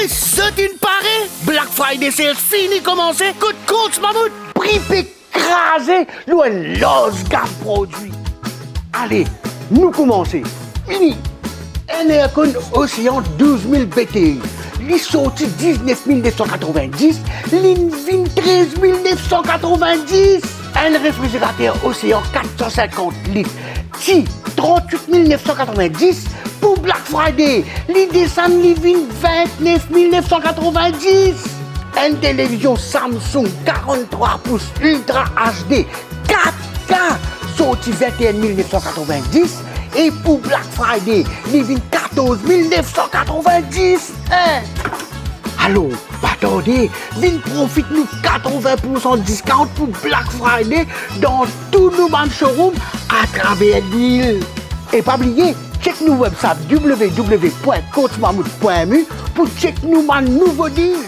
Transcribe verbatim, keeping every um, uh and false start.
Zot inn pare? Black Friday Sales fini komanse kot Courts Mammouth. Pri pe kraze lor enn larz gam prodwi. Ale, nou koumanse. Vini. Enn aircon Océan douz mil B T U. Li sorti diznef mil nef san katrovin-dis, li'nn vinn trez mil nef san katrovin-dis. Enn refrizerater Océan kat san sinkant lit, ti trant-wit mil nef san katrovin-dis, pou Black Friday, li desann, li vinn vintnef mil nef san katrovin-dis. Enn televizion Samsung karant-trwa pous Ultra H D kat K sorti vinteenn mil nef san katrovin-dis, e pou Black Friday, li vinn katorz mil nef san katrovin-dis. Alor, pa tarde, vinn profit nou katrovin poursan discount pou Black Friday dan tou nou bann showroom atraver Lil. E pa bliye, check nou website w w w pwin courtsmammouth pwin m u pou check nou bann nouvo deal.